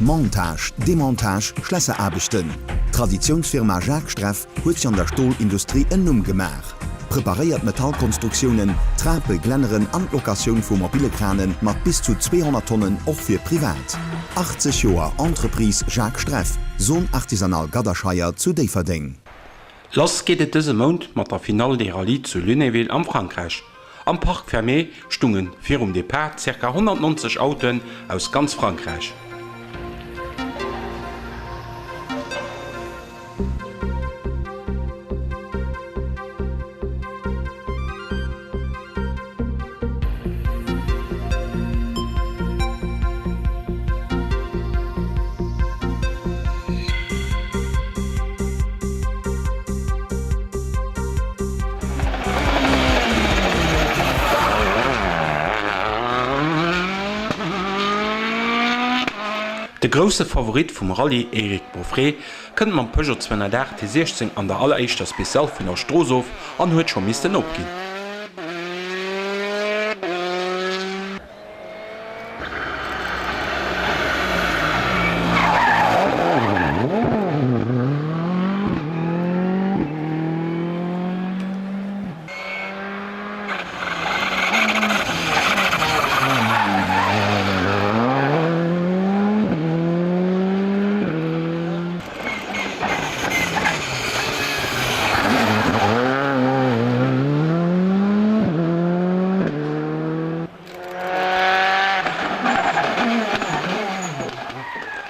Montage, Demontage, Schlässeraarbechten. D'Traditiounsfirma Jacques Streff huet sech an der Stolindustrie en Numm gemaach. Preparéiert Metallkonstruktiounen, Trape, Glänneren an d'Locatioun vu mobile Krane mat bis zu 200 Tonnen och fir privat. 80 Joer Entreprise Jacques Streff, Zone Artisanale Gadderscheier zu Déifferdeng. Lass geet et dëse Mount mat der Finale des Rallye zu Lunéville am Frankräich. Am Parc Fermé stunge virum Depart ca. 190 Autoen aus ganz Frankräich. De grousse Favorit vum Rallye Eric Beaufré kënnt mam Peugeot 208 T16 an der alleréischter Speciale vun der Strooss of an huet scho missten opginn.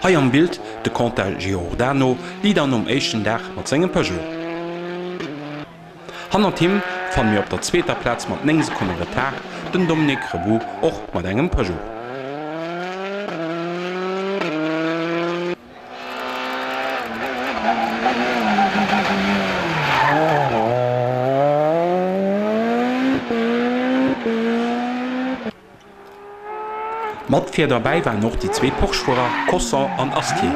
Hei am Bild de Quentin Giordano, Leader nom éischten Dag mat sengem Peugeot. Hannert him fanne mir op der zweeter Plaz mat 9 Sekonne Retard den Dominique Reboux och mat engem Peugeot. Mat vir derbäi waren och déi zwee Porsche-Fuerer Cosson an Astier.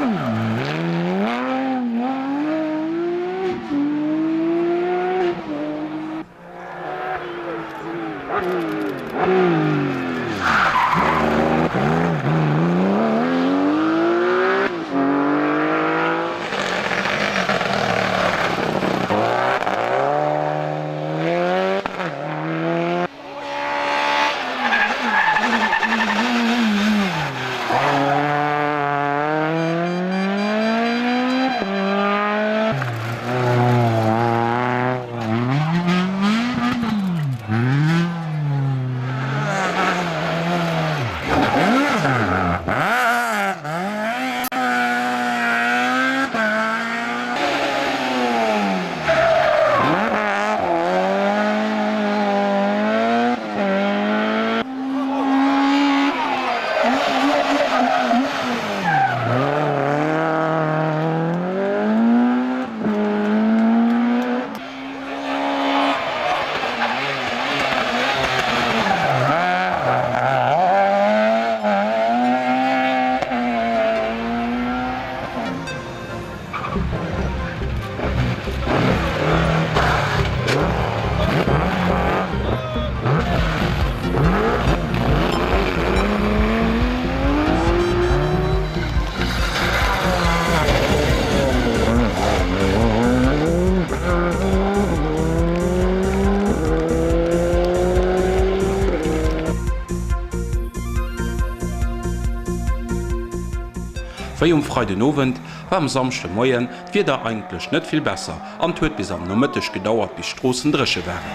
Wéi um Freidenowend war um Samschdemoien d'Wieder eigentlech net vill besser an et huet bis am Nomëtteg gedauert bis d'Stroossen dréche waren.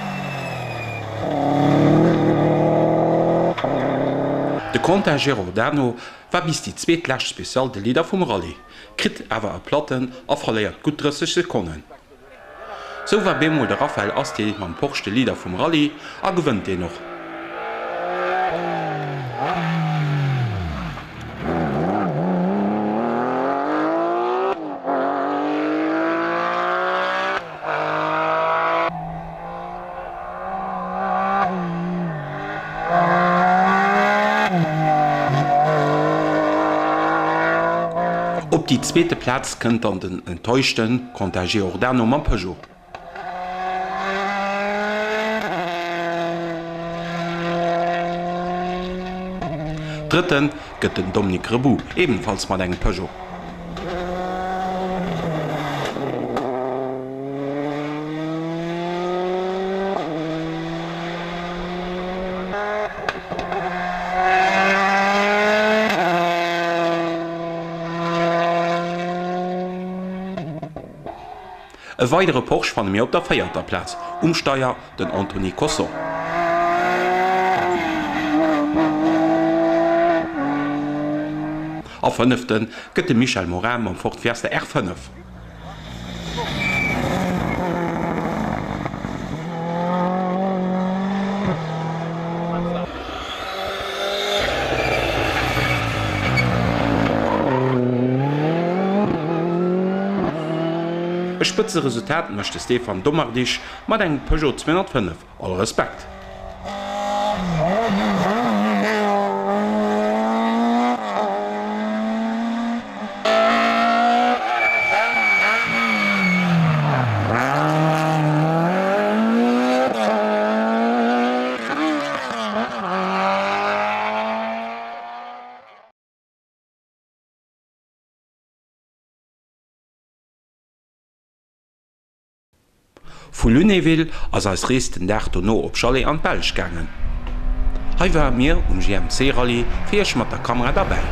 De Quentin Giordano war bis déi zweetlescht Special de Leader vum Rallye, kritt awer e Platten a verléiert gutt 30 Sekonnen. Sou war bemol de Raphaël Astier mam Porsche de Leader vum Rallye a gewënnt deen och. Op déi zweete Plaz kënnt dann den enttäuschte Quentin Giordano mam Peugeot. Drëtte gëtt den Dominique Reboux, ebenfalls mat engem Peugeot. E weidere Porsche fanne mir op der véierter Plaz, um Steier den Anthony Cosson. A fënnefte gëtt de Michel Morin mam Ford Fiesta R5. E Spëtzeresultat mécht de Stéphane Domardich mat engem Peugeot 205. All Respekt! Vu Lunéville ass eis Rees den Dag dono op Jalhay an d'Belsch gaangen. Hei ware mir um GMC Rallye fir iech mat der Kamera derbäi.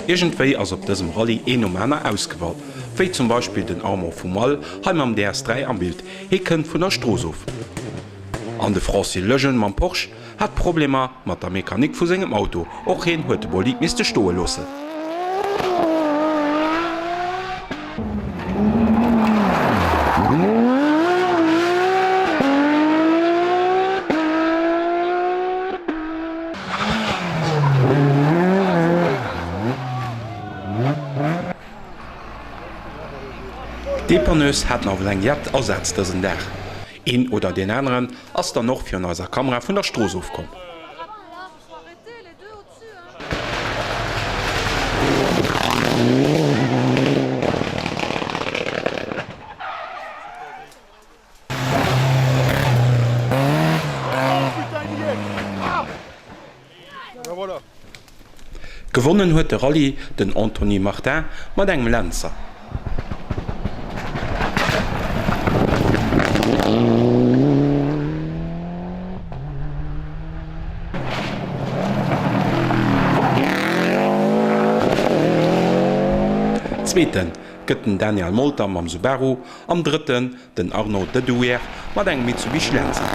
Iergendwéi ass op dësem Rallye een nom aner ausgefall, wéi zum Beispill den Armand Fumal, hei mam DS3 am Bild, hee kënnt vun der Strooss of. An de Francis Lejeune mam Porsche hat Problemer mat der Mechanik vu sengem Auto, och heen huet de Bolid misste stoe loossen. D'Dépanneuses haten nawell eng jett Asätz dësen Dag. Een oder deen aneren ass dann och virun eiser Kamera vun der Strooss ofkomm. Gewonnen huet de Rallye den Anthony Martin mat engem Lancer. Zweete gëtt den Daniel Molter mam Subaru an Drëtten Den Arnaud Dedouer mat engem Mitsubishi Lancer.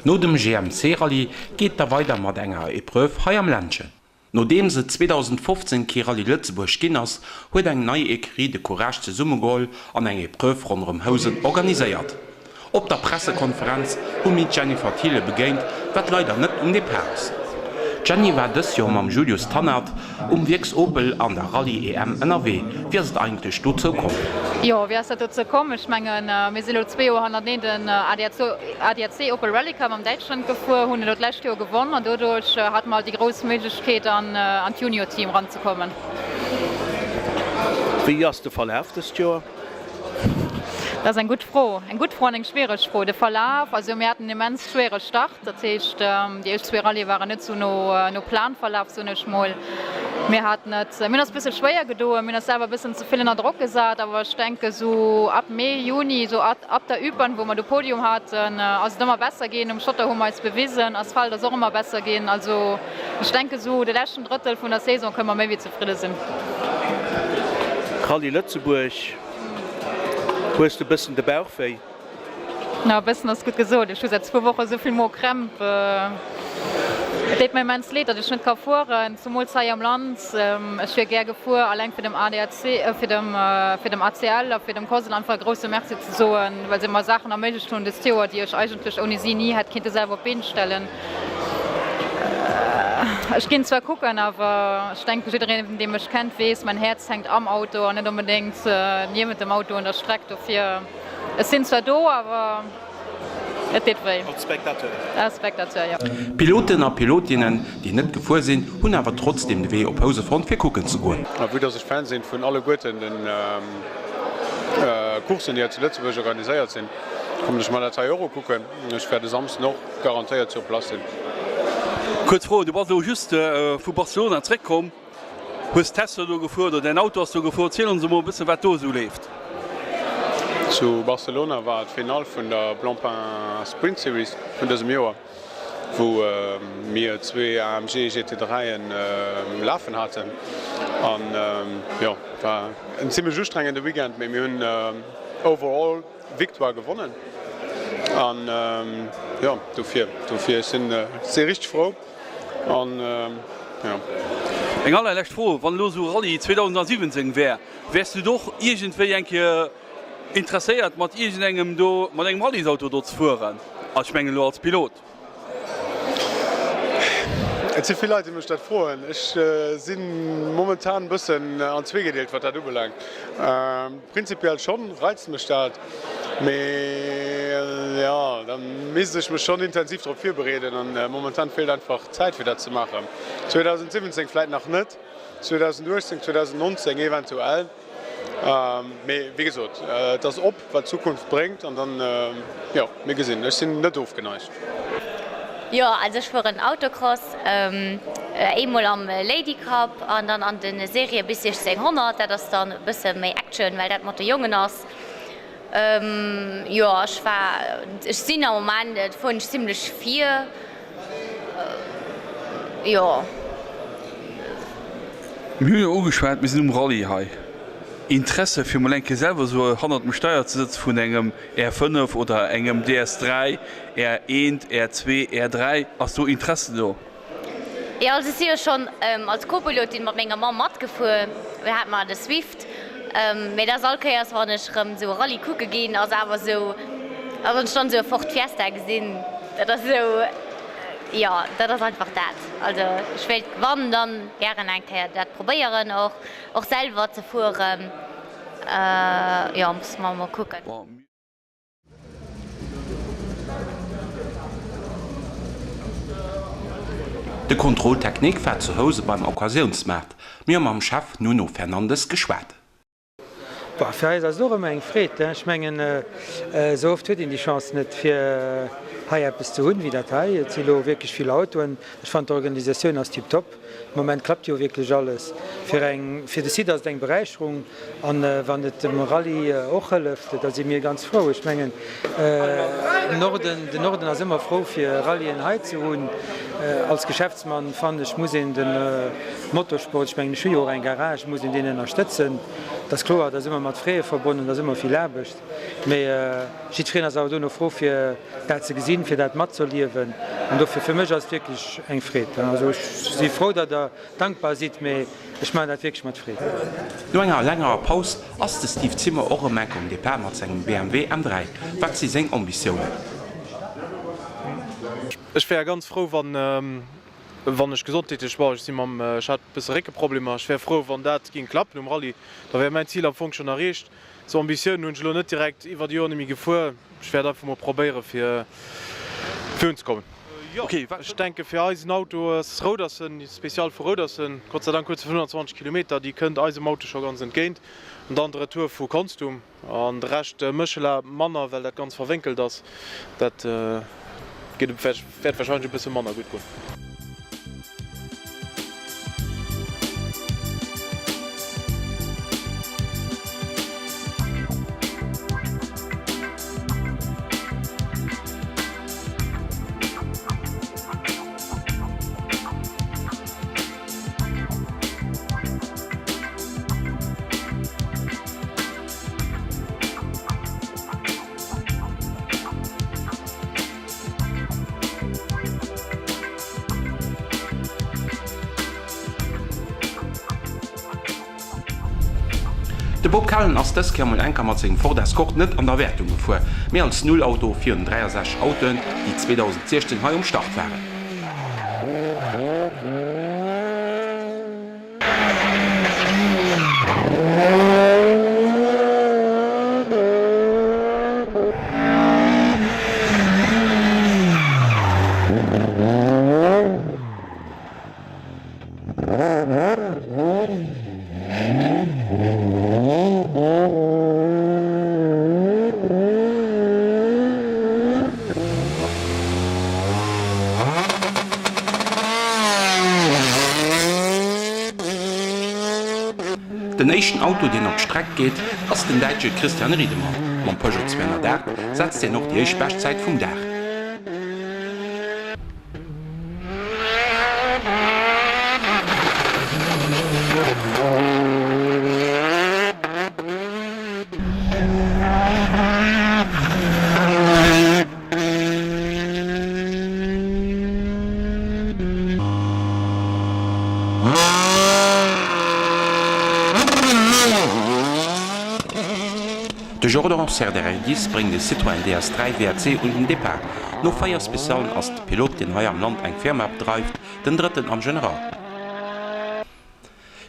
No dem GMC Rallye geet da weider mat enger Epreuve hei am Ländchen. Nodeems et 2015 kee Rallye Lëtzebuerg ginn ass, huet eng nei Ecurie de Courage zesummegeholl an eng Epreuve ronderëm Housen organiséiert. Op der Pressekonferenz hu mir d'Jennifer Thiele begéint, wat leider net um Depart ass. D'Jenny war dës Joer mam Julius Tannert um Wierks Opel an der Rallye EM ënnerwee. Wéi ass et eigentlech dozou komm? Jo, wéi ass dat dozou komm? Ech mengen, mir sinn elo zwee Joer hannerteneen den ADAC Opel Rallye Cup am Däitschland gefuer, hunn elo d'lescht Joer gewonn an doduerch hate mer halt déi grouss Méiglechkeet an d'Junior-Team ranzekommen. Wéi ass de Verlaf dëst Joer? Dat ass eng gutt Fro. Eng gutt Fro an eng schwiereg Fro. De Verlaf, also mir haten en immens schwéiere Start. Dat heescht, déi éischt zwee Rallyë waren net esou no Plan verlaf, soen ech mol. Mir haten et, mir hunn eis e bësse schwéier gedoen, mir hunn eis selwer e bëssen ze vill ënner Drock gesat. Awer ech denke sou ab Mee, Juni, sou ab der Ypern, wou mer de Podium haten, ass et ëmmer besser ginn. Um Schotter hu mer eis bewisen, Asphalt ass och ëmmer besser ginn. Also ech denke sou de leschten Drëttel vun der Saison kënne mer méi wéi zefridde sinn. Rallye Lëtzebuerg, Hues de bëssen de Bauch wéi? Na, e bëssen ass gutt gesot. Ech hu säit zwou Woche sou vill Mokrämp. Et deet mer immens leed, datt ech net ka fueren, zumools hei am Land. Ech wier gär gefuer, alleng fir dem ADAC, fir dem, fir dem ACL a fir dem COSL einfach e grousse Merci ze soen, well se mer Saachen erméiglecht hunn dëst Joer, déi ech eigentlech ouni si ni hätt kinnte selwer op d'Been stellen. Ech ginn zwar kucken, awer ech denken jiddereen dee mech kennt weess, mäin Häerz hänkt am Auto an net onbedéngt niewent dem Auto un der Streck. Dofir, ech sinn zwar do, awer et deet wéi. Als Spectateur? Als Spectateur, jo. Piloten a Pilotinnen, déi net gefuer sinn, hunn awer trotzdeem de Wee op Housen fonnt fir kucken ze goen. A vue dass ech Fan sinn vun alleguerten den Coursen déi hei zu Lëtzebuerg organiséiert sinn, kommen ech mer dat hei och ukucken. Ech wäert e Samsden och garantéiert sur place sinn. Kuerz Fro, Du bass elo just vu Barcelona zréckkomm, hues Tester do gefuer oder däin Auto ass do gefuer. Erziel ons emol e bësse wat do esou leeft. Zu Barcelona war d'Finall vun der Blancpain Sprint Series vun dësem Joer, wou mir zwee AMG GT3en lafen haten. An jo, war en zimmlech ustrengende Weekend, mee mir hunn overall Victoire gewonnen an jo dofir dofir ech sinn si richteg frou an jo. Eng allerlescht Fro, Wann elo esou Rallye 2017 wär, wäers du do och iergendwéi eng Kéier interesséiert mat iergendengem do mat engem Rallyesauto do ze fueren? Also ech mengen elo als Pilot. Et si vill Leit, déi mech dat froen. Ech si momentan e bëssen an zweegedeelt, wat dat ubelaangt. Prinzipiell schonn, reizt mech dat, mee jo, da misst ech mech schonn intensiv drop virbereeden an momentan feelt einfach d'Zäit, fir dat ze maachen. 2017 vläit nach net, 2018, 2019 eventuell. Mee wéi gesot, et ass op, wat d'Zukunft bréngt an dann, jo, mir gesinn. Ech sinn net ofgeneigt. Jo, also ech fueren Autocross, eemol am Lady Cup an dann an de Serië bis 1600. Dat ass dann e bësse méi Action, well dat mat de Jongen ass. Jo, ech war, ech sinn am Moment, fueren ech zimlech vir, jo. Mir hunn jo ugeschwat, mir sinn um Rallye hei. Interesse fir mol eng Kéier selwer esou hannert dem Steier ze sëtze vun engem R5 oder engem DS3, R1, R2, R3, ass do Interesse do? Jo, also ech si jo schonn als Co-Pilotin mat menger Mamm matgefuer. Mir hate mar de Swift. Mee dat ass all Kéiers wann ech erëm esou e Rallye kucke ginn, ass awer esou, a wann ech dann esou e Ford Fiesta gesinn, dat ass esou, jo, dat ass einfach dat. Also ech wéilt wann dann gären eng Kéier dat probéieren och, och selwer ze fueren. Jo, musse mer mol kucken. De Contrôle technique war zu Housen beim Occasiounsmaart. Mir hu mam Chef Nuno Fernandes geschwat. Boah, fir eis ass et och ëmmer eng Freed. Ech mengen, esou oft huet een déi Chance net, fir hei eppes ze hunn wéi dat hei. Et si lo wierklech vill Autoen. Ech fannen, d'Organisatioun ass tiptop. De Moment klappt jo wierklech alles. Fir eng, fir de Site ass et eng Beräicherung an wann et dem Rallye och hëlleft, da si mir ganz frou. Ech mengen, den Norden, den Norden ass ëmmer frou, fir Rallyen hei ze hunn. Als Geschäftsmann fannen ech, muss een de Motorsport, ech mengen ech hu jo och eng Garage, muss een deen ënnerstëtzen. Et ass kloer, et ass ëmmer mat Frais verbonnen, et ass ëmmer vill Aarbecht, mee jiddwereen ass awer dono frou fir dat ze gesinn, fir dat matzerliewen an dofir fir mech ass et wierklech eng Freed. Also ech si frou, datt Der dankbar sidd, mee ech maachen dat wierklech mat Freed. No enger längerer Paus ass de Steve Zimmer och erëm enk um Depart mat sengem BMW M3. Wat si seng Ambitiounen? Ech wär ganz frou wann wann ech gesondheetlech, bon ech si mam, ech hat e bësse Réckeproblemer, ech wär frou wann dat géing klappen um Rallye, da wär mäin Zil am Fong schonn erreecht. Sou Ambitiounen hunn ech elo net direkt iwwer déi Joer nemmi gefuer, ech wäert einfach mol probéiere fir virunzekommen. Jo, ech denke fir eisen Auto ass Roudersen, déi Special vu Roudersen, Gott sei Dank huet se 120 Kilometer, déi kënnt eisem Auto scho ganz entgéint an dann de Retour vu Konstum. An de Rescht Méchela manner, well dat ganz verwénkelt ass. Dat geet wäert wahrscheinlech e bësse manner gutt goen. De Bob Kellen ass dës Kéier mol enker mat sengem Ford Escort net an der Wäertung gefuer, mee als Nullauto virun 63 Autoen, déi 2016 hei um Start waren. Den éischten Auto, deen op d'Streck geet, ass den Däitsche Christian Riedemann. Mam Peugeot 208 setzt hien och déi éischt Beschtzäit vum Dag. De Jordan Serderidis bréngt de Citroën DS3 WRC un den Depart. No 4 Specialen ass de Pilot, deen hei am Land eng Firma bedreift, den Drëtten am General.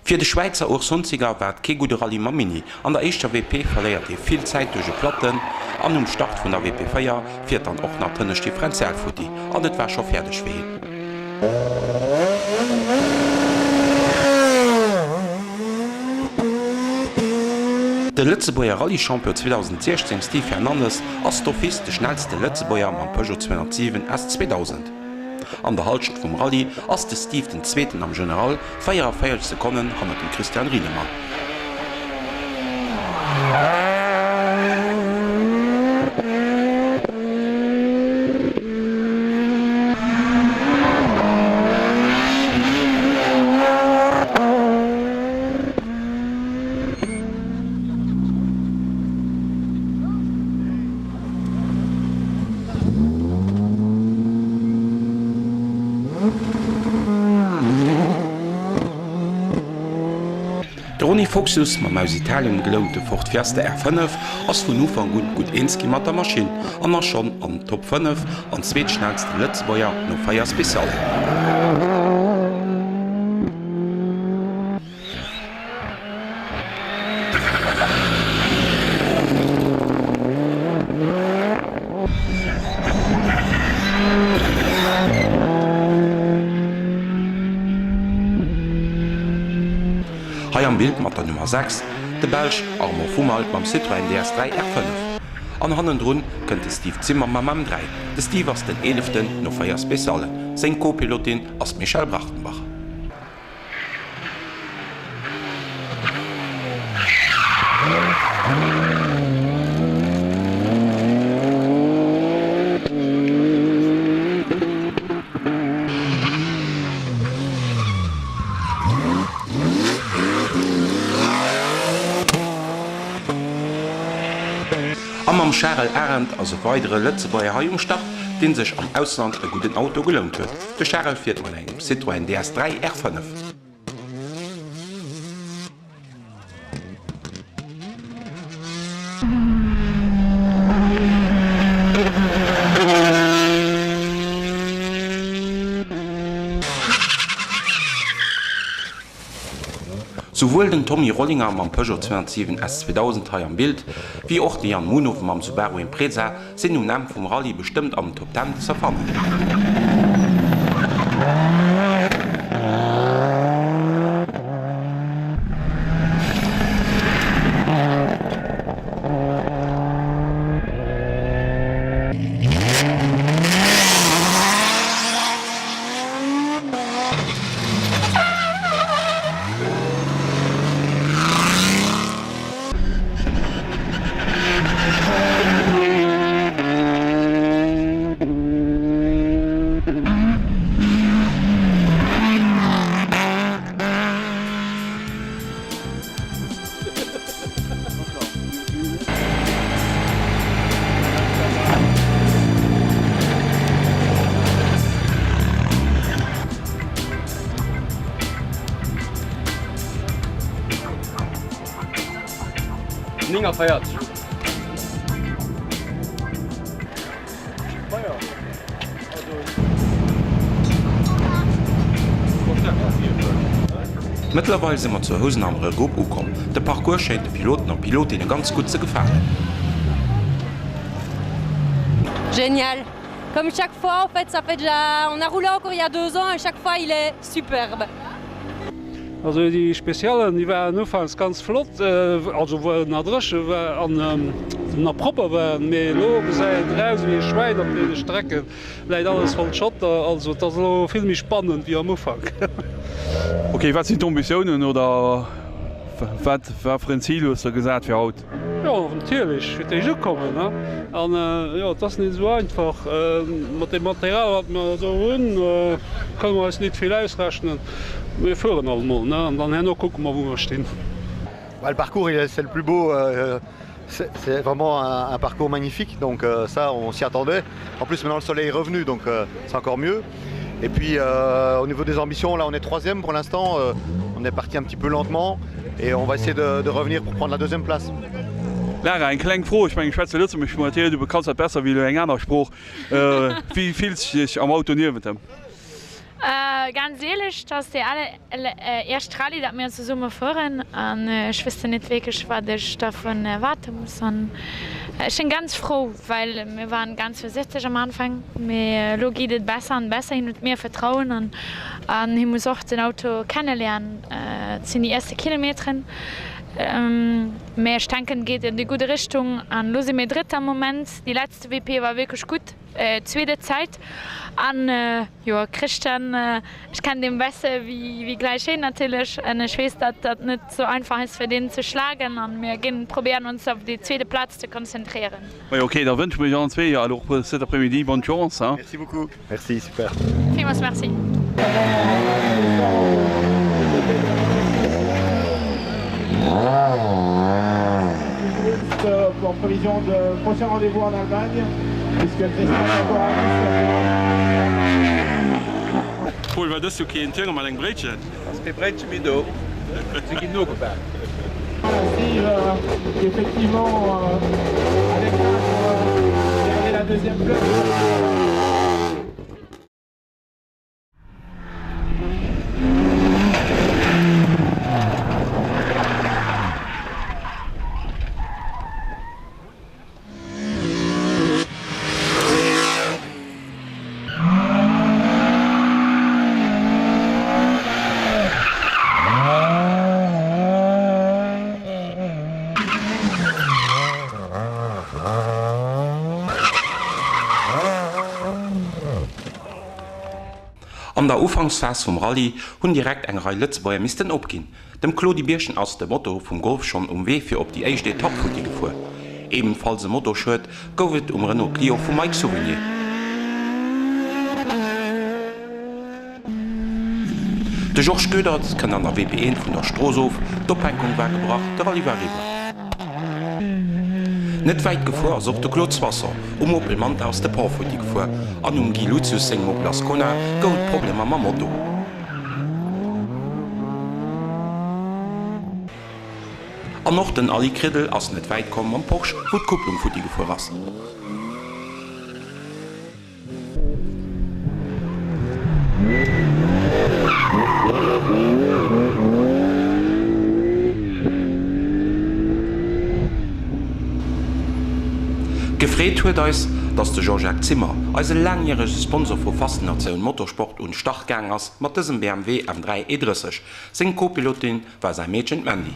Fir de Schwäizer Urs Hunziger war et kee gudde Rallye mam Mini. An der éischter WP verléiert hie vill Zäit duerch e Platten an um Start vun der WP 4 fiert dann och nach d'hënnescht Differential futti an et war scho fäerdeg fir hien. De Lëtzebuerger Rallye-Champion 2016 Steve Fernandes ass d'office de schnellste Lëtzebuerger mam Peugeot 207 S 2000. An der Halschent vum Rallye ass de Steve den Zweeten am General, 44 Sekonnen hannert dem Christian Riedemann. De Ronny Foxius mam aus Italien gelounte Ford Fiesta R5 ass vun Ufank un gutt eens gi mat der Maschinn an ass schonn an den Top 5 an zweetschnellste Lëtzebuerger no 4 Speciallen. Hei am Bild mat der Nummer 6, de Belsch Armand Fumald mam Citroën DS3 R5. An hannendrun kënnt de Steve Zimmer mam M3. De Steve ass den eeleften no 4 Speciallen. Seng Co-Pilotin ass d'Michèle Brachtenbach. Mam Charel Arendt ass e weidere Lëtzebuerger hei um Start, dee sech am Ausland e gudden Auto gelount huet. De Charel fiert mat engem Citroën DS3 R5. Souwuel den Tommy Rollinger mam Peugeot 207 S 2000, hei am Bild, wéi och de Yann Munow mam Subaru Impreza sinn um Enn vum Rallye bestëmmt an den Top Ten ze fannen. Mëttlerweil si mer zu Housen am Regroup ukomm. De Parcours schéint de Piloten a Pilotinne ganz gutt ze gefalen. Génial! Comme chaque fois en fait, ça fait déjà, on a roulé encore il y a deux ans et chaque fois il est superbe. Also déi Specialen déi waren ufanks ganz flott, also wou et nach dréche war an nach propper war, mee elo gesäit et eraus wéi e Schwäin op deene Strecken, läit alles voll Schotter, also et ass elo vill méi spannend wéi am Ufank. Ok, wat sinn d'Ambitiounen oder wat fir en Zil hues de gesat fir haut? Jo, natierlech, fir d'éischt ukommen, ne? An jo, et ass net esou einfach. Mat deem Material, wat mer do hunn, kënne mer eis nit vill ausrechnen. Mir fueren alt mol, ne? An dann herno kucke mer, wou mer stinn. Bah, le parcours, il est, c'est le plus beau, c'est vraiment un, un parcours magnifique, donc ça, on s'y attendait. En plus, maintenant, le soleil est revenu, donc c'est encore mieux. Et puis, au niveau des ambitions, là, on est troisième pour l'instant. On est parti un petit peu lentement et on va essayer de, de revenir pour prendre la deuxième place. Lara, eng kleng Fro, ech mengen ech schwätze Lëtzebuergesch mat dir, du kanns dat besser wéi elo eng aner Sprooch. Wéi fills de dech am Auto niewent em? Ganz ehrlech, et ass déi alleréischt Rallye dat mir zesumme fueren an ech wësste net wierklech wat ech dervun erwaarte muss an ech sinn ganz frou, well mir waren ganz virsichteg am Anfang, mee elo geet et besser an besser, hien huet mir Vertrauen an an hie muss och den Auto kenneléieren, et sinn déi erste Kilometeren, mee ech denken et geet an déi gudde Richtung an elo si mir Drëtter am Moment, déi letzte WP war wierklech gutt. Zweete Zäit an jo Christian, ech kennen deen besse wéi gläich heen natierlech an ech weess dat dat net sou einfach ass fir deen ze schlagen an mir ginn probéieren ons op déi zweete Plaz ze konzentréieren. Majo ok, da wënsche mir iech allen zwee jo elo och cet après-midi bonne chance hein. Merci beaucoup. Merci, super. Villmools merci. Paul, wat ëss du keen Tinger mat engem Bréitchen? Ass kee Bréitche méi do, se ginn nogebak. An der Ufanksphas vum Rallye hunn direkt eng Rei Lëtzebuerger missten opginn. Dem Claudie Birchen ass de Moto vum Golf schonn um Wee fir op déi éischt Etapp futti gefuer. Ebenfalls e Motoschued gouf et um Renault Clio vum Mike Souvigné. De Georges Goedert kënnt an der WP1 vun der Strooss of, d'Ophänkung war gebrach, de Rallye war eriwwer. Net wäit gefuer ass och de Claude Soisson. Um Opel Manta ass de Paul futti gefuer an um Guy Luzius sengem Opel Ascona gouf et Problemer mam Moto. An och den Aly Kridel ass net wäit komm mam Porsche, wou d'Kupplung futti gefuer ass. Gefreet huet eis, dass de Jean-Jacques Zimmer, eise laangjärege Sponsor vu Faszinatioun Motorsport, un Start gaang ass mat dësem BMW M3 E30. Seng Co-Pilotin war säi Meedchen d'Mandy.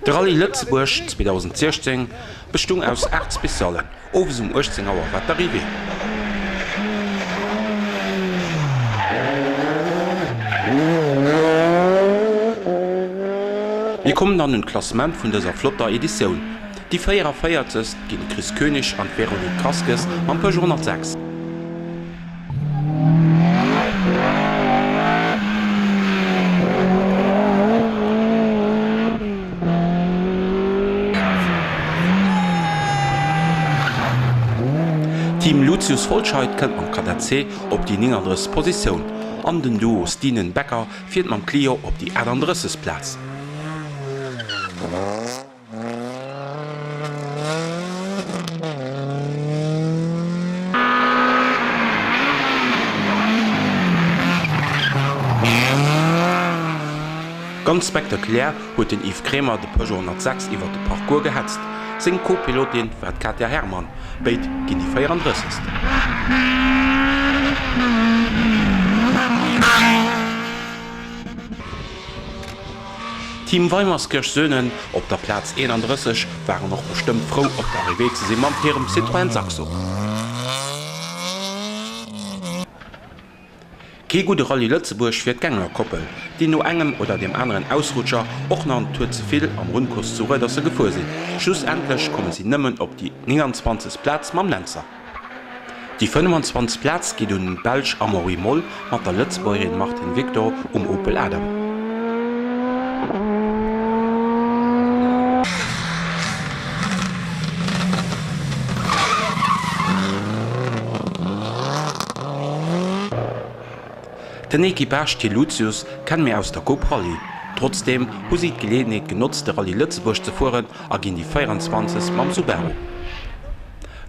De Rallye Lëtzebuerg 2016 bestung aus 8 Speciallen. Owes um 18 Auer war d'Arrivée. Mir kommen dann un d'Klassement vun dëser flotter Editioun. Déi 44. ginn de Chris Koenig an d'Véronique Kraskes mam Peugeot 106. D'Team Lucius Folscheid kënnt mam Kadett C op déi 39. Positioun an den Duo Stynen-Becker fiert mam Clio op déi 38. Plaz. Ganz spektakulär huet den Yves Kremer de Peugeot 106 iwwert de Parcours gehetzt. Seng Co-Pilotin war d'Katia Herrmann, béid ginn déi 34. Team Weimerskirch-Söhnen op der Plaz 31 waren och bestëmmt frou op der Arrivée ze si mam hirem Citroën Saxo. Kee gudde Rallye Lëtzebuerg fir d'Gengler-Koppel, déi no engem oder deem aneren Ausrutscher och nach en Tour ze vill am Rundkurs zu Ruederse gefuer sinn. Schlussendlech komme si nëmmen op déi 29. Plaz mam Lenzer. Déi 25. Plaz geet un d'Belsch Amaury Moll mat der Lëtzebuergerin Martine Victor um Opel Adam. Den Equipage Thill Lucius kenne mir aus der Coupe Rallye. Trotzdeem hu si d'Geleeënheet genotzt de Rallye Lëtzebuerg ze fueren a ginn déi 24. mam Subaru.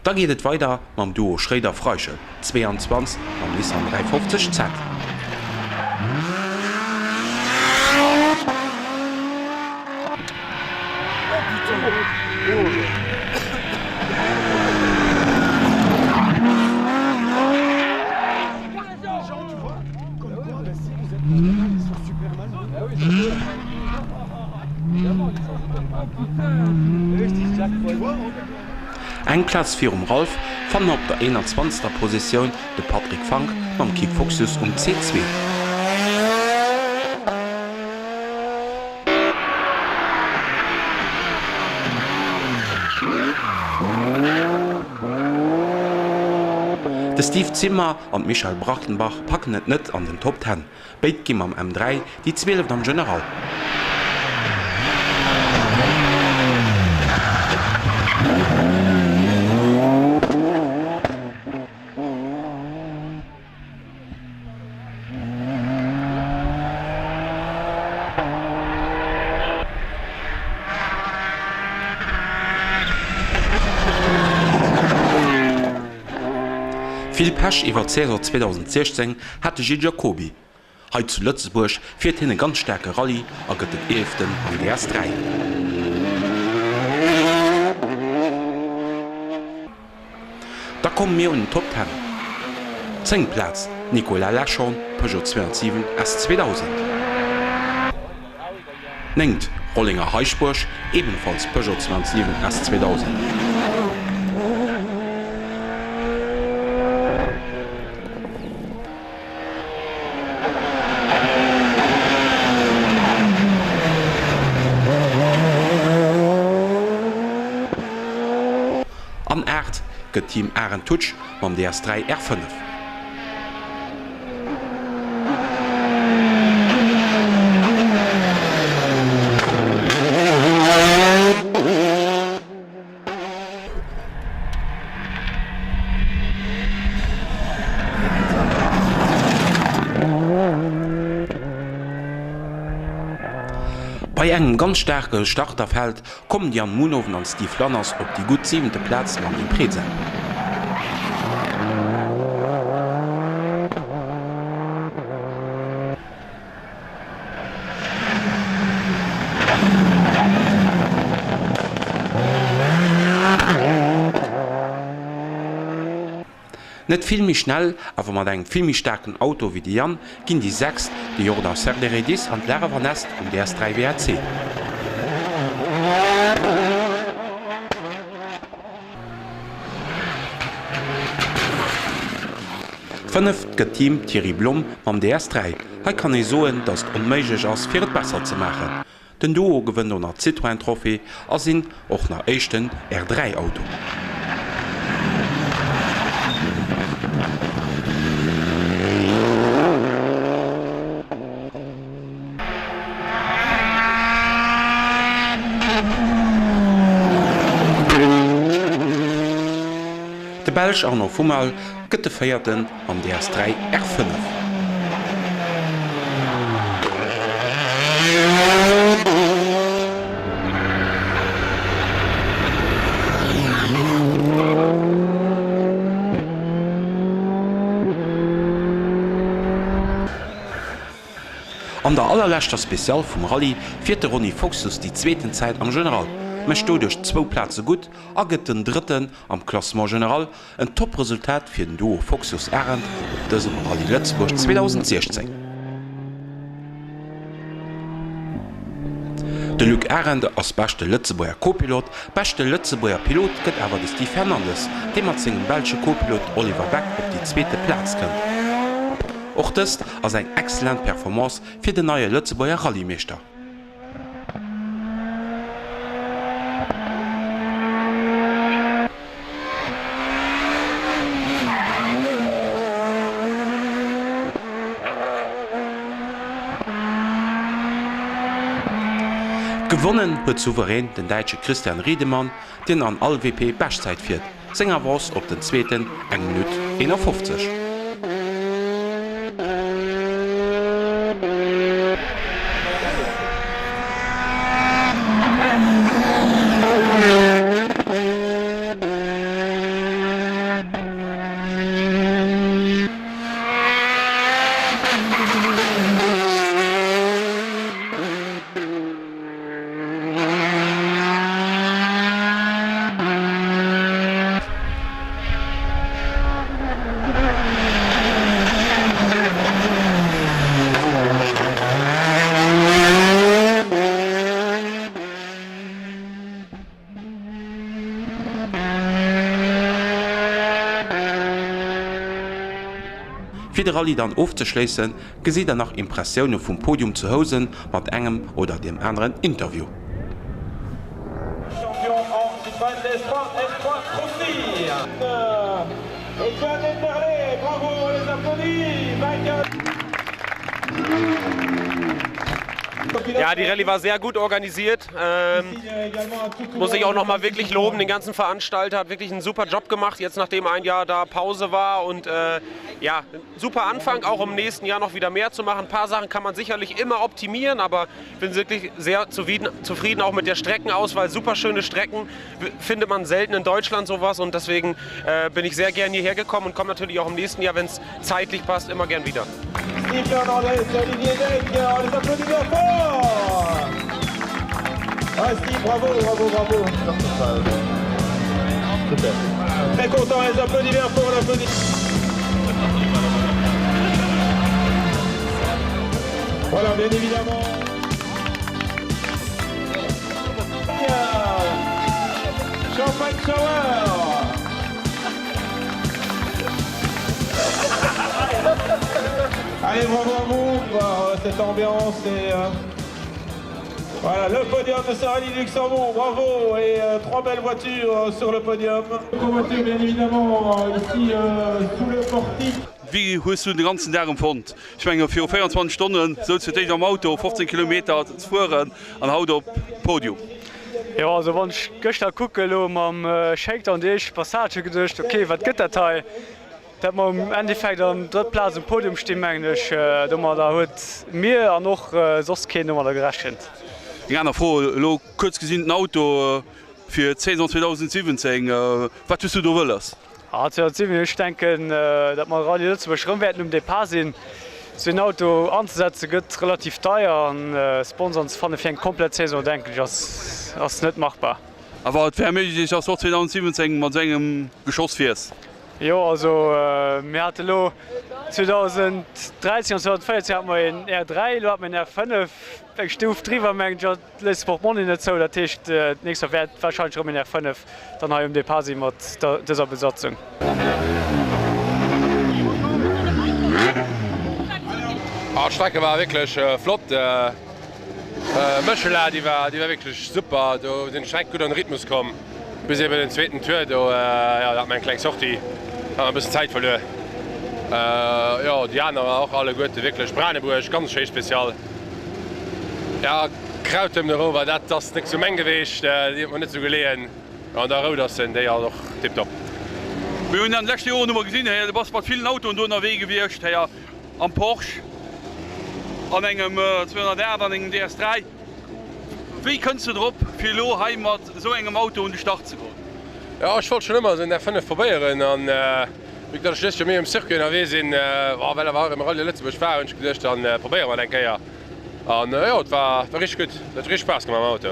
Da geet et weider mam Duo Schréider-Freichel, 22, mam Nissan 350 Z. Eng Plaz virum Ralph fanne mer op der 21. Positioun de Patrick Fank mam Kik Foxius um C2. De Steve Zimmer an d'Michèle Brachtenbach packen et net an den Top Ten. Béid gi mam M3 déi Zwieleft am General. Vill Pech iwwer d'Saison 2016 hat de Gilles Jacoby. Hei zu Lëtzebuerg fiert hien e ganz staarke Rallye a gëtt den Eeleften am DS3. Da komme mir un den Top Ten. Zéngt Plaz, Nicolas Leschhorn, Peugeot 207 S 2000. Néngt, Rollinger Heischbuerg, ebenfalls Peugeot 207 S 2000. gëtt Team Arendt-Tutsch mam DS3 R5. Bei engem ganz staarke Starterfeld kommen d'Yann Munhoven an Steve Lanners op déi gutt siwente Plaz mam Impreza. Net vill méi schnell, awer mat engem vill méi staarken Auto wéi de Yann, ginn déi 6, de Jordan Serderidis an d'Lara Van Est um DS3 WRC. Fënneft gëtt Team Thierry Blom mam DS3. Hei kann ee soen, datt et onméiglech ass fir et besser ze maachen. Den Duo gewënnt och nach d'Citroën Trophée a sinn och nach éischten R3 Auto. De Belsch Arnaud Fumal gëtt de Véierten am DS3 R5. An der allerleschter Special vum Rallye fiert de Ronny Foxus déi zweeten Zäit am General, mécht doduerch zwou Plaze gutt a gëtt den Drëtten am Classement General. En Top-Resultat fir den Duo Foxus-Arendt op dësem Rallye Lëtzebuerg 2016. De Luc Arendt ass beschte Lëtzebuerger Co-Pilot, beschte Lëtzebuerger Pilot gëtt awer de Steve Fernandes, dee mat sengem belsche Co-Pilot Oliver Beck op déi zweete Plaz kënnt. Och dëst ass eng excellent Performance fir den neie Lëtzebuerger Rallyemeeschter. Gewonnen huet souverän den Däitsche Christian Riedemann, deen an all WP Beschtzäit fiert. Seng Avance op den Zweeten eng Minutt 51. Fir de Rallye dann ofzeschléissen, Gesitt der nach Impressioune vum Podium zu Housen mat engem oder deem aneren Interview. Ja, die Rallye war sehr gut organisiert. Ähm, muss ich auch noch mal wirklich loben. Den ganzen Veranstalter hat wirklich einen super Job gemacht, jetzt nachdem ein Jahr da Pause war und äh, ja, super Anfang, auch im nächsten Jahr noch wieder mehr zu machen. Ein paar Sachen kann man sicherlich immer optimieren, aber bin wirklich sehr zufrieden, zufrieden auch mit der Streckenauswahl. Super schöne Strecken findet man selten in Deutschland sowas und deswegen äh, bin ich sehr gern hierher gekommen und komme natürlich auch im nächsten Jahr, wenn es zeitlich passt, immer gern wieder. Steve Fernandez, Olivier Deck, on les applaudit bien fort. Ah, Steve, bravo, bravo, bravo. Super. Très content, les applaudit bien fort, on applaudit. Voilà, bien évidemment. Champagne Shower. Allez, bravo à vous pour euh, cette ambiance et euh... Voilà le podium de ce Rallye du Luxembourg, bravo et euh, trois belles voitures sur le podium. Voiture bien évidemment ici euh, sous le portique. Wéi hues du de ganzen Dag empfonnt? Ech menge viru 24 Stonnen souz fir d'éischt am Auto 15 Kilometer ze fueren an haut op Podium. Jo also wann ech gëschter kucke lo mam Shakedown déi éischt Passage hu geduecht ok wat gëtt dat hei? Dat mer um Endeffekt an drëtt Plaz um Podium stinn mengen ech domadder huet mir an och soss keen domadder gerechent. Eng aner Fro, elo kuerz gesinn den Auto fir d'Saison 2017, wat hues du do wëlles? Ah 2017, ech denken dat mer Rallye Lëtzebuerg rëm wäerten um Depart sinn. Sou een Auto anzesetze gëtt relativ deier an Sponsoren ze fanne fir eng komplett Saison denken ech ass ass net machbar. Awer et wär méiglech dass du och 2017 mat sou engem Geschoss fiers? Jo also mir hate lo 2013 an 2014 hate mer een R3, elo hate mer een R5, eng Stuf driwwer mengen ech. Léisst de Portmonni net zou, dat heescht d'nächst Joer wäert wahrscheinlech erëm een R5 dann hei um Depart si mat dëser Besatzung. D'Strecke war wierklech flott. Méchela déi war déi war wierklech super. Do sinn d'Streck gutt an de Rhythmus komm bis eben den zweeten Tour do jo da hat mer eng kleng Sortie, hat mer e bëssen Zäit verluer. Jo déi aner och alleguerte wierklech. Branebuerg ganz schéi Special. Ja Krautem de Rover, dat ass nek sou meng geweecht, déi huet mer net sou geleeën. An der Roudersen, déi ass och tiptop. Mir hunn an de leschte Joren hu mer gesinn, héier, du bass mat villen Autoen do ënnerwee gewiescht, héier, am Porsche, an engem 208, an engem DS3. Wéi kënns de drop, fir elo hei mat esou engem Auto un de Start ze goen? Jo, ech wollt schonn ëmmer esou en R5 probéieren an vue que datt ech dëst Joer méi um Circuit ënnerwee sinn, well awer erëm Rallye Lëtzebuerg war, hunn ech geduecht, da probéiere mer et eng Kéier. An jo, et war richteg gutt, et huet richteg Spaass gemaach mam Auto.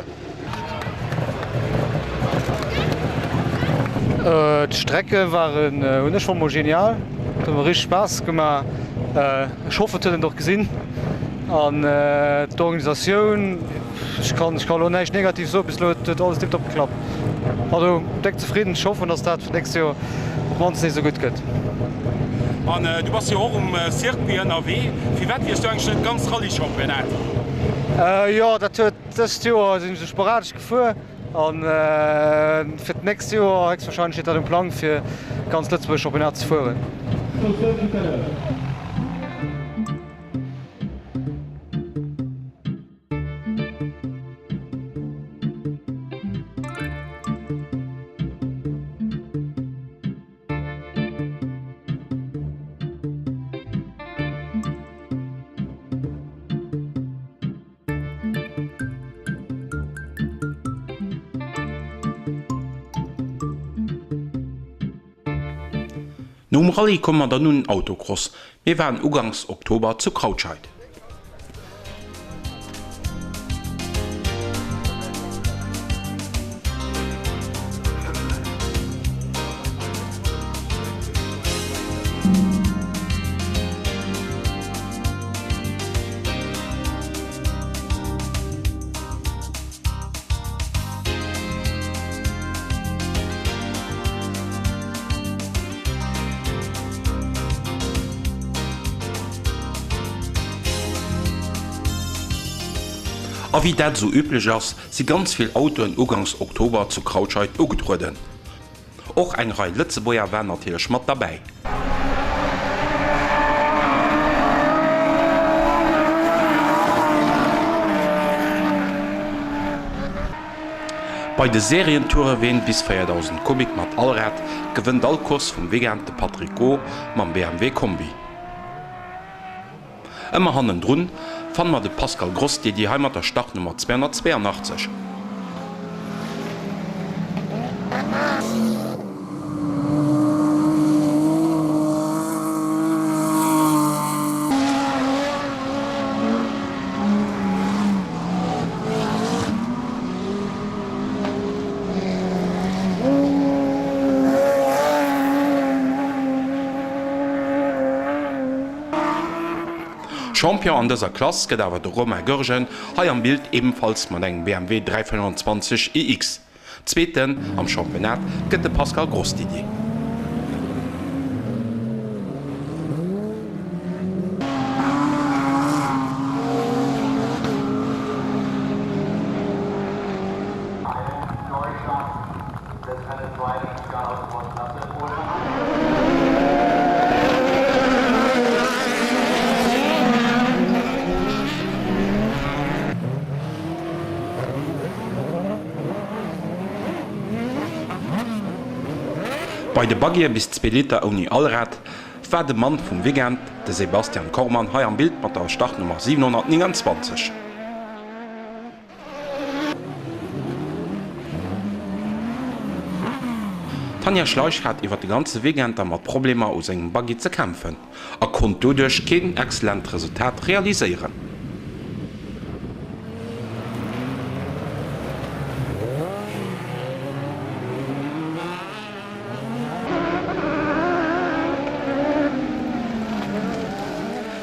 D'Strecke waren, hunn ech fonnt, mol genial, et huet mer richteg Spaass gemaach. Ech hoffen, et huet een et och gesinn. An d'Organisatioun, ech kann ech kann elo näischt Negatives soen, bis elo huet alles tiptop geklappt. Also déck zefridden, ech hoffen, dass dat fir d'nächst Joer op d'mannst nees esou gutt gëtt. An du bass jo och um Circuit ënnerwee. Firwat fiers du eigentlech net d'ganz Rallye-Championnat? Jo, dat huet dëst Joer sinn ech esou sporadesch gefuer an fir d'nächst Joer héchstwahrscheinlech steet dat um Plang fir ganz Lëtzebuerger Championnat ze fueren. Nom Rallye komme mer dann un den Autocross. Mir waren ugangs Oktober zu Krautscheid. A wéi dat esou üblech ass, si ganz vill Autoen ugangs Oktober zu Krautscheid ugetrueden. Och eng Rei Lëtzebuerger waren natierlech mat derbäi. Bei de Serientoureween bis 4000 Kubik mat Allrad gewënnt all Course vum Weekend de Patrick Go mam BMW Kombi. Ëmmer hannendrun fanne mer de Pascal Gross-Didier hei mat der Startnummer 282. Champion an dëser Klass gëtt awer de Romain Goergen, hei am Bild ebenfalls mat engem BMW 325 iX. Zweeten am Championnat gëtt de Pascal Grosdidier. Bei de Buggye bis zwee Liter ouni Allrad war de Mann vum Weekend, de Sebastian Kormann, hei am Bild mat der Startnummer 729. D'Tanja Schleich hat iwwer de ganze Weekend da mat Problemer u sengem Buggy ze kämpfen a konnt doduerch keen excellent Resultat realiséieren.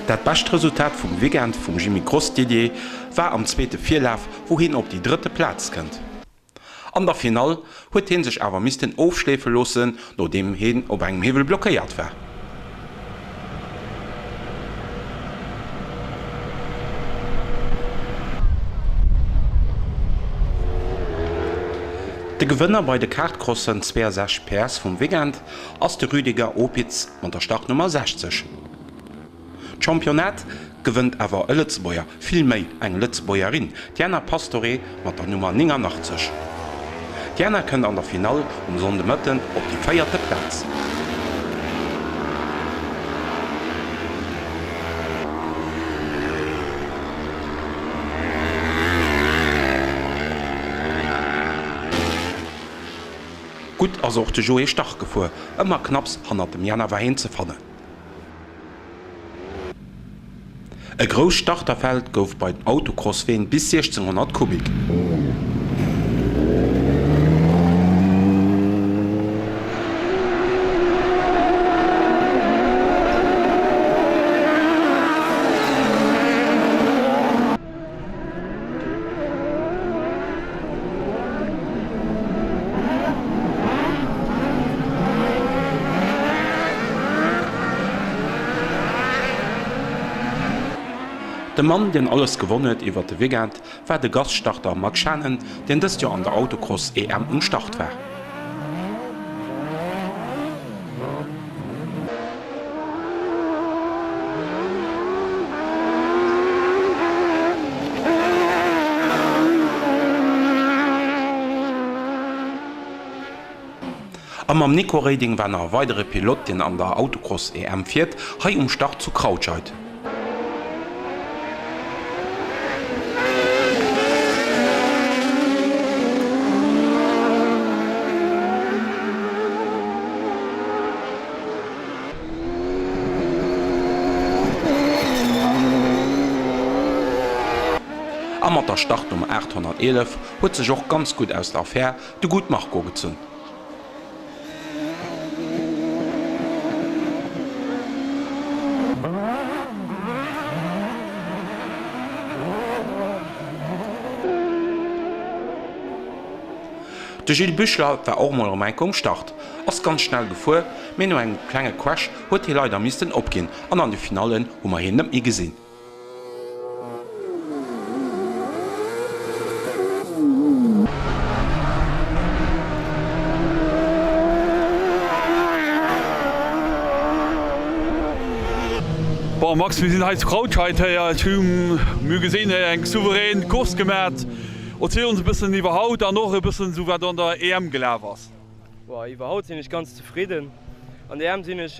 Dat bescht Resultat vum Weekend vum Jimmy Grosdidier war am zweete Virlaf, wou hien op déi drëtte Plaz kënnt. An der Finall huet hien sech awer missten ofschleefe loossen, nodeem hien op engem Hiwwel blockéiert war. De Gewënner bei de Kartcrossen 62 PS vum Weekend ass de Rüdiger Opitz mat der Startnummer 60. D'Championnat gewënnt awer e Lëtzebuerger, vill méi eng Lëtzebuergerin, d'Diana Pastore mat der Nummer 89. D'Diana kënnt an der Finall um Sonndemëtten op déi véierte Plaz. Gutt ass och de Joé Stach gefuer, ëmmer knapps hannert dem Jana war hien ze fannen. E grousst Starterfeld gouf bei den Autocrossween bis 1600 Kubik. De Mann, deen alles gewonn huet iwwer de Weekend, war de Gaststarter Max Schanen, deen dëst Joer an der Autocross-EM um Start war. A mam Nico Reding war nach e weidere Pilot, deen an der Autocross-EM fiert, hei um Start zu Krautscheid. A mat der Startnummer 811 huet sech och ganz gutt aus der Affär de Gut Marco gezunn. De Gilles Büchler war och mol erëm enke um Start, ass ganz schnell gefuer, mee no engem klenge Crash huet hie leider missten opginn an an de Finallen hu mer hien net méi gesinn. Bon Max, mir sinn hei zu Krautscheid héier. Ech hu mir gesinn héier eng souverän Course gemat. Erziel ons e bëssen iwwer haut an och e bëssen esou wat an der EM gelaf ass. Boah, iwwer haut sinn ech ganz zefridden. An der EM sinn ech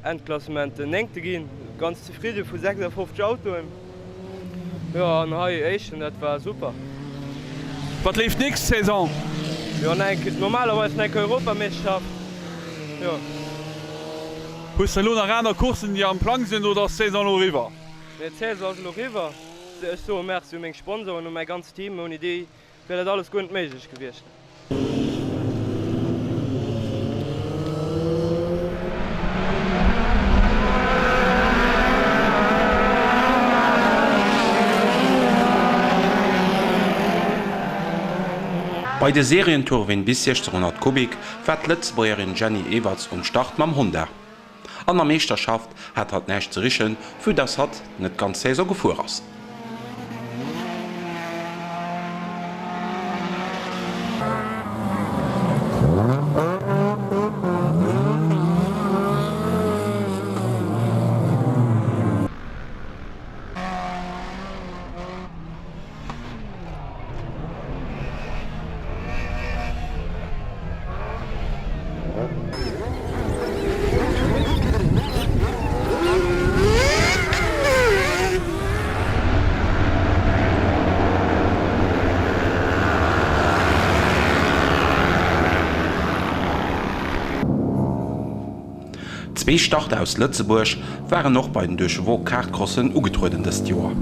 Endklassement den néngte ginn. Ganz zefridde vu 56 Autoen. Jo, an hei éischten, dat war super. Wat leeft nächst Saison? Jo, normalerweis nach eng Kéier Europameeschterschaft, jo. Hues de elo nach aner Courssen déi am Plang sinn oder ass d'Saison elo eriwwer? Nee, d'Saison ass elo eriwwer. Ech soe Merci u meng Sponsoren, u mäi ganzt Team. Ouni déi Wär dat alles guer net méiglech gewiescht. Bei de Serientourween bis 1600 Kubik war d'Lëtzebuergerin Jenny Everts um Start mam Honda. An der Meeschterschaft hat hatt näischt ze richen, vue dass hatt net d'ganz Saison gefuer ass. Zwee Starter aus Lëtzebuerg waren och bei den Deux-Chevaux Kartcrossen ugetrueden dëst Joer.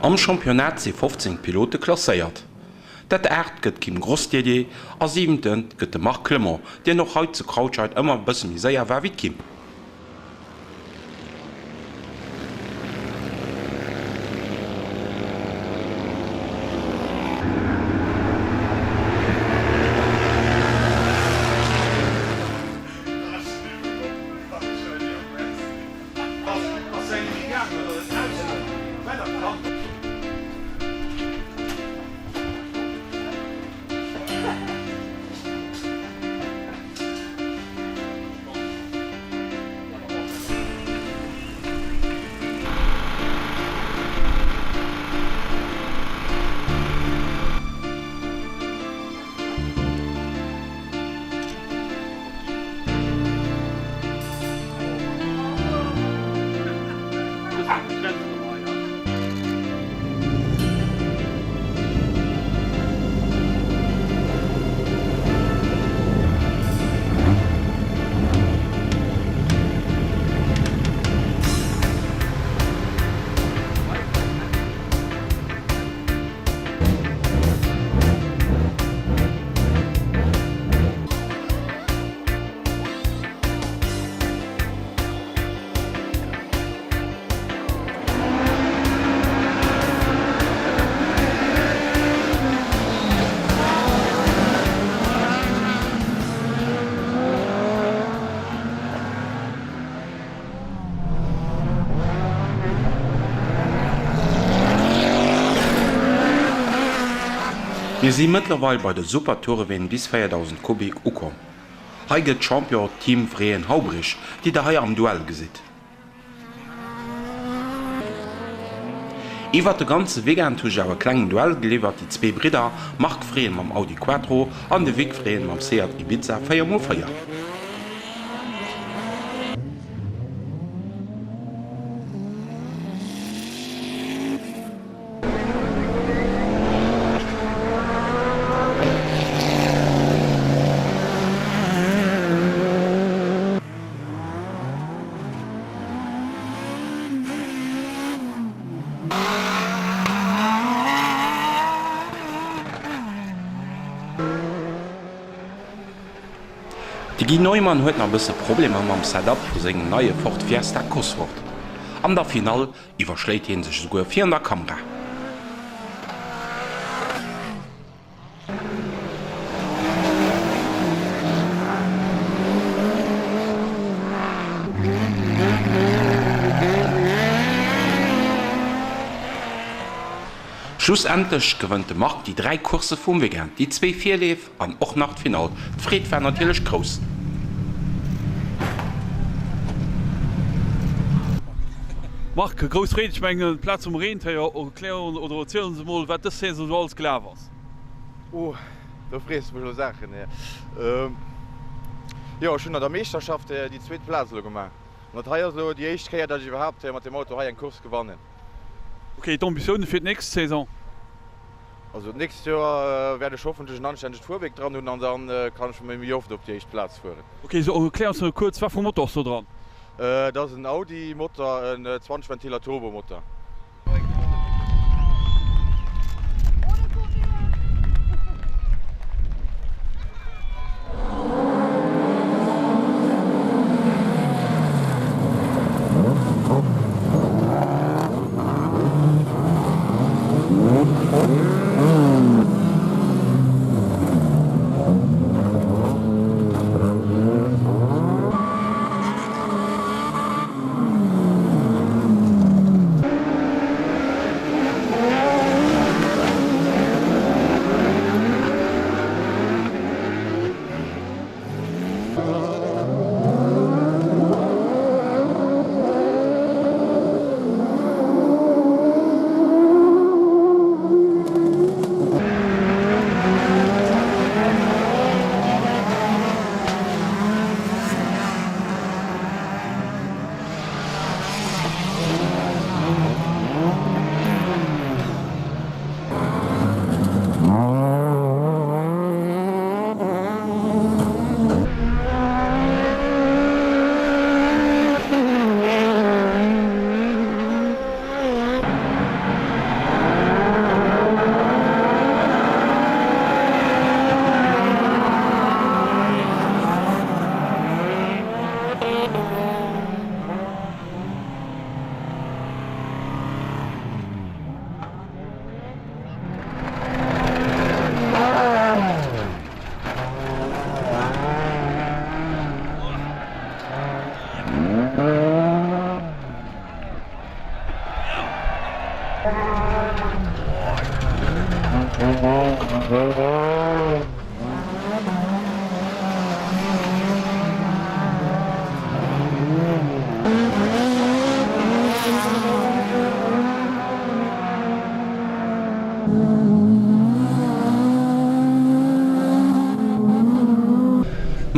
Am Championnat si 15 Pilote klasséiert. Dat aacht gëtt d'Kim Grosdidier a siwente gëtt de Marc Clement, deen och hei zu Krautscheid ëmmer e bësse méi séier war wéi d'Kim. Mir si mëttlerweil bei de Super Toureween bis 4000 Kubik ukomm. Hei gëtt Champion d'Team Vreen-Haubrich, déi der hei am Duell gesitt. Iwwert de ganze Weekend hu sech awer e klengen Duell geliwwert, déi zwee Bridder Marc Vreen mam Audi Quattro an de Vic Vreen mam Seat Ibiza 4 x 4. De Guy Neumann huet nach e bësse Problemer mam Setup vu sengem neie Ford Fiesta Cosworth. An der Finall iwwerschléit hie sech esouguer virun der Kamera. Schlussendlech gewënnt de Marc déi 3 Coursse vum Weekend, déi zwee Virleef an och nach d'Finall. D'Freed war natierlech grouss. Marc, grouss Freed, ech mengen d'Plaz vum Rentier. Erklär oder erziel ons emol wat dës Saison esou alles gelaf ass. Oh, do frees de mech elo Saachen. Jo, ech hunn an der Meeschterschaft déi zweet Plaz elo gemaach. An dat hei ass elo déi éischt Kéier, datt ech iwwerhaapt mat deem Auto hei eng Course gewannen. Ok, d'Ambitioune fir d'nächst Saison? Also d'nächst Joer wäert ech hoffentlech en anstännegt Fuerwierk dran hunn an da kann ech méi oft op déi éischt Plaz fueren. Ok, so erklär ons nach kuerz, wat fir e Motor ass do dran? Dat ass en Audi Motor, en 20 Ventiler Turbo Motor.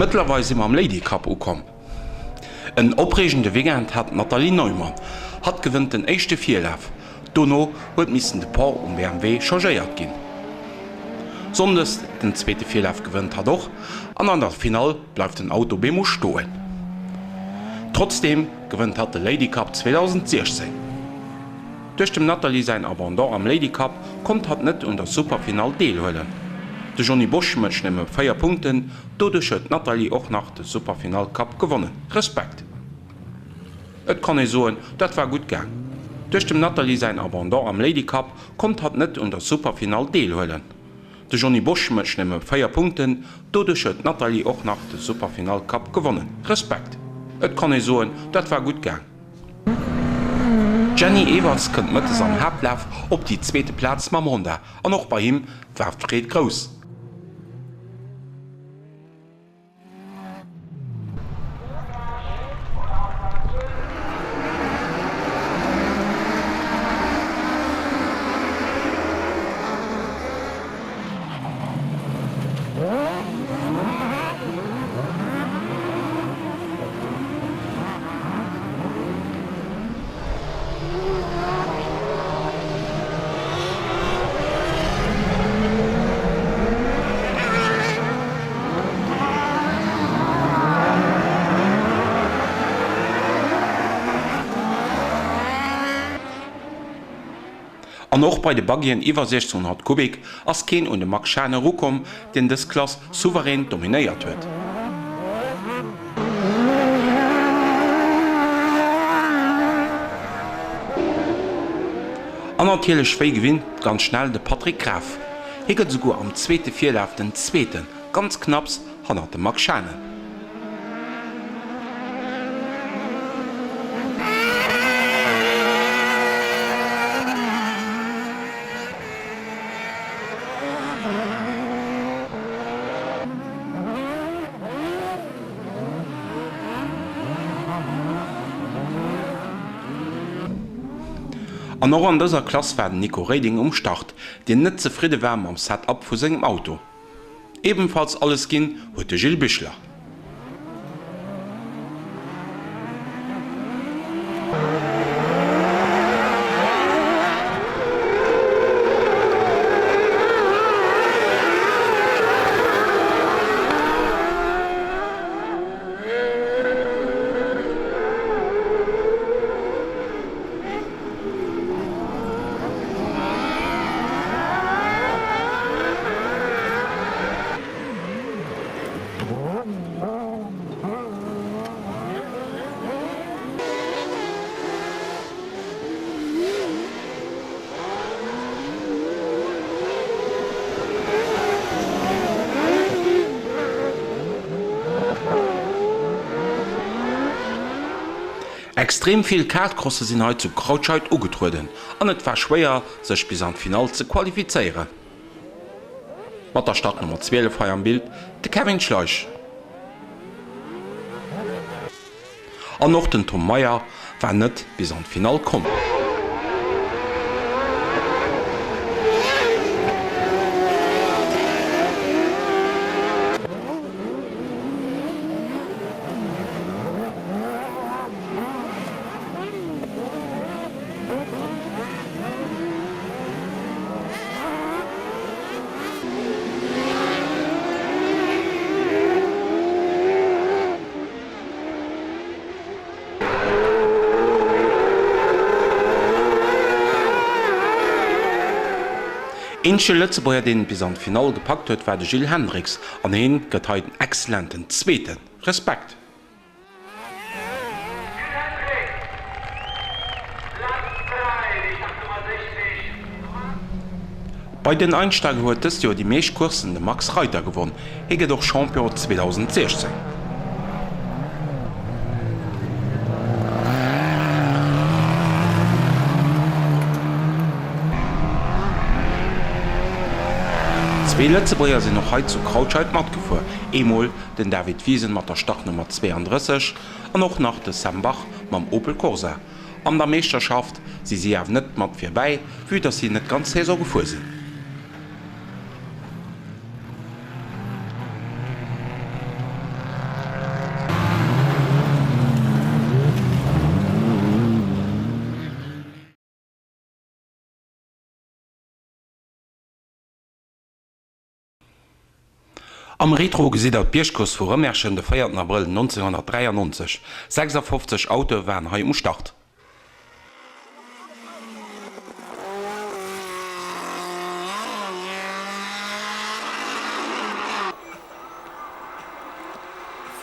Mëttlerweil si mer am Lady Cup ukomm. En opreegende Weekend hat d'Nathalie Neumann. Hatt gewënnt den éischte Virlaf. Dono huet missen de Pont um BMW changéiert ginn. Sonndes den zweete Virlaf gewënnt hatt och an an der Finall bleift den Auto bemol stoen. Trotzdeem gewënnt hatt de Lady Cup 2016. Duerch dem Nathalie säin Abandon am Lady Cup konnt hatt net un der Superfinall deelhuelen. De Johnny Bosch mécht nëmme 4 Punkten, doduerch huet d'Nathalie och nach de Superfinall Cup gewonnen. Respekt! Et kann ee soen, dat war gutt gaang. Duerch dem Nathalie säin Abandon am Lady Cup konnt hatt net un der Superfinall deelhuelen. De Johnny Bosch mécht nëmme 4 Punkten, doduerch huet d'Nathalie och nach de Superfinall Cup gewonnen. Respekt! Et kann ee soen, dat war gutt gaang. D'Jenny Evers kënnt mëttes am Haaptlaf op déi zweete Plaz mam Honda an och bei him war d'Freed grouss. An och bei de Buggyen iwwer 1600 Kubik ass keen un de Max Schahn erukomm, deen dës Klass souverän dominéiert huet. An natierlech wéi gewinnt ganz schnell de Patrick Graf. Hie gëtt esouguer am zweete Virlaf den Zweeten, ganz knapps hannert dem Max Schanen. An och an dëser Klass war den Nico Reding um Start, deen net zefridde war mam Set-Up vu sengem Auto. Ebenfalls alles ginn huet de Gilles Bichler. Extrem vill Kartcrosse sinn hei zu Krautscheid ugetrueden an et war schwéier sech bis an d'Finall ze qualifizéieren. Mat der Startnummer 12 hei am Bild de Kevin Schleich. An och den Tom Meyer war net bis an d'Finall komm. Eenzege Lëtzebuerger, deen et bis an d'Finall gepackt huet, war de Gilles Hendricks an heen gëtt hei den exzellenten Zweeten. Respekt! Bei den Einsteiger huet dëst Joer déi meescht Courssen de Max Reiter gewonn. Hie gëtt och Champion 2016. Zwee Lëtzebuerger sinn och hei zu Krautscheid matgefuer, eemol den David Wiesen mat der Startnummer 32 an och nach de Sam Bach mam Opel Corsa. An der Meeschterschaft si si awer net mat virbäi, vue dass si net d'ganz Saison gefuer sinn. Am Retro gesitt der d'Biergcourse vu Rëmerschen de 4 Abrëll 1993. 56 Autoe waren hei um Start.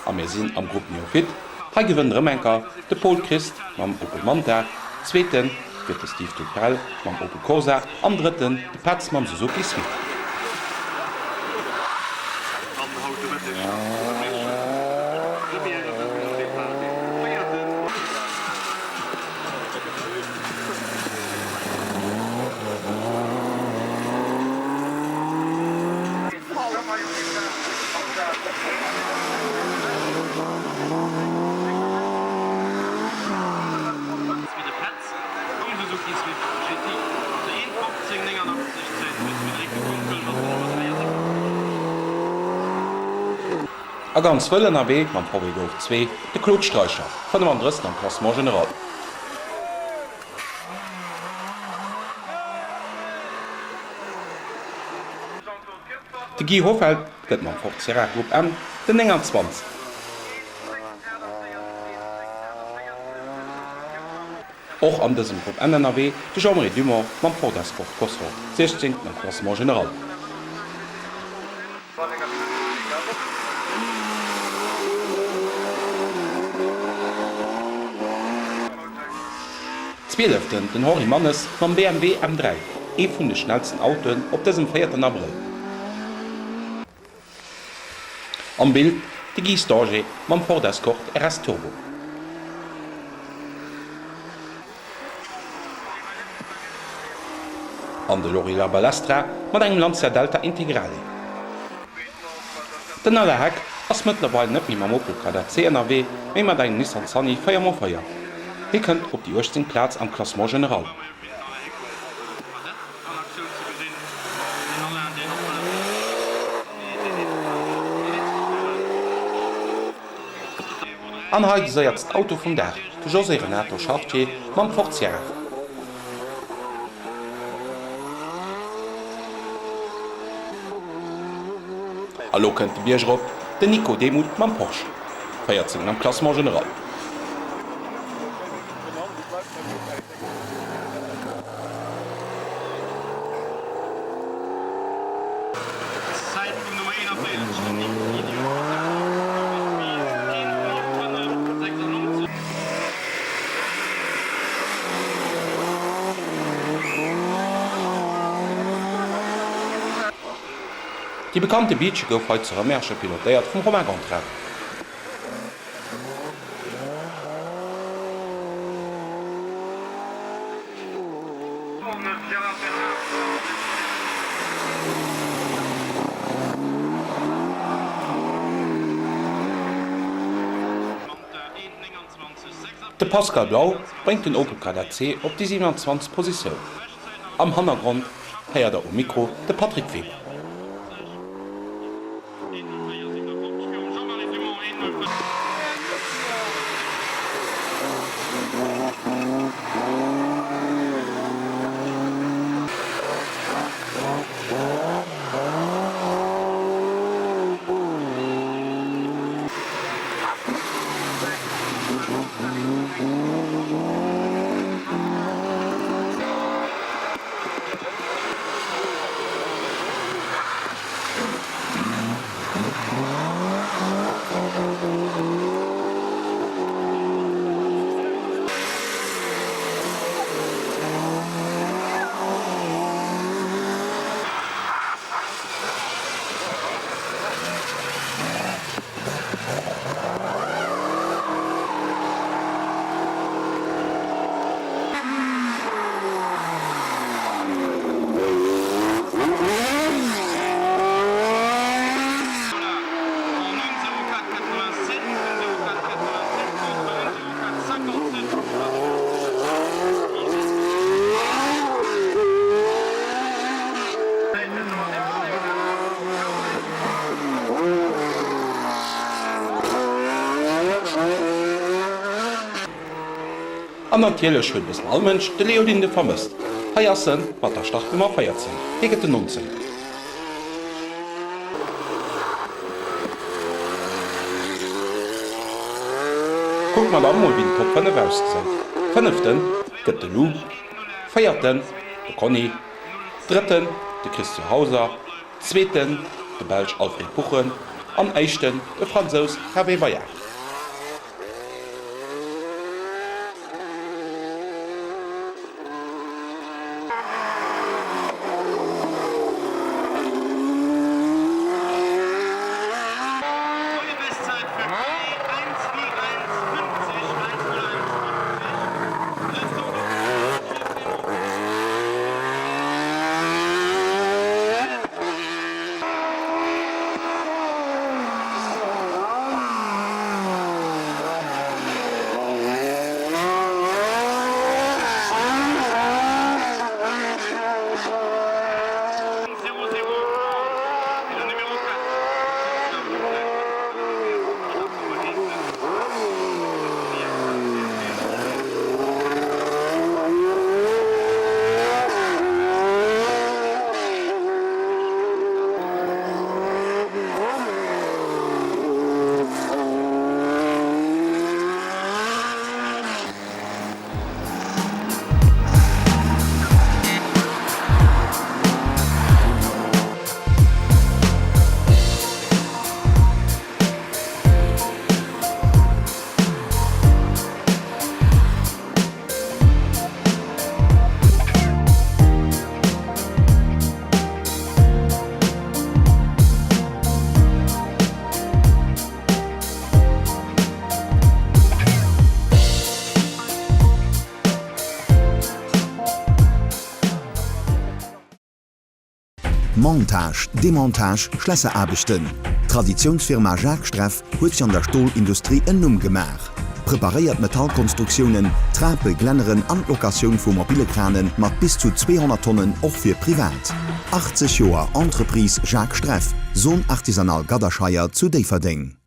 A mir sinn am Grupp Neophyte. Hei gewënnt erëm enker de Paul Christ mam Opel Manta, Zweete gëtt de Steve Duprel mam Opel Corsa an Drëtten de Petz mam Suzuki Swift. A ganz wëll ënnerwee mam VW Golf 2, de Claude Streicher, 35. Am Classement général. De Guy Hoffeld gëtt mam Ford Sierra Grupp M den 29. Och an dësem Grupp N ënnerwee de Jean-Marie Dumont mam Ford Escort Cosworth, 16. am Classement général. Zwieleften den Henri Mannes mam BMW M3, ee vun de schnellsten Autoen op dësem véierten Abrëll. Am Bild de Guy Stanger mam Ford Escort RS Turbo. An de Lory Labalestra mat engem Lancia Delta Integrale. Den Alain Heck ass mëttlerweil net méi mam Opel Kadett C ënnerwee, mee mat engem Nissan Sunny 4x4. Hie kënnt op déi 18. Plaz am Classement general. An hei de séiersten Auto vum Dag, de José Renato Chartier mam Ford Sierra. A lo kënnt de Bierg erop, den Nico Demuth mam Porsche, 14. Am Classement general. Déi bekannte Beach gouf hei zu Remerschen pilotéiert vum Romain Gondrin. De Pascal Blau bréngt den Opel Kadett C op déi 27. Positioun. Am Hannergrond héiert der um Mikro de Patrick Weber. An natierlech huet e bëssen all Mënsch de Leo Linde vermësst. Hei ass en mat der Startnummer 14, hie gëtt den 19. Kucke mer da mol wéi den Top 5 ausgesäit. Fënneften gëtt de Lou, Véierten de Conny, Drëtten de Christian Hauser, Zweeten de Belsch Alfred Buchen an Éischten de Fransous Hervé Bayard. Montage, Demontage, Schlässeraarbechten, D'Traditiounsfirma Jacques Streff huet sech an der Stolindustrie en Numm gemaach. Preparéiert Metallkonstruktiounen, Trape, Glänneren an d'Locatioun vu mobile Krane mat bis zu 200 Tonnen och fir privat. 80 Joer Entreprise Jacques Streff, Zone Artisanale Gadderscheier zu Déifferdeng.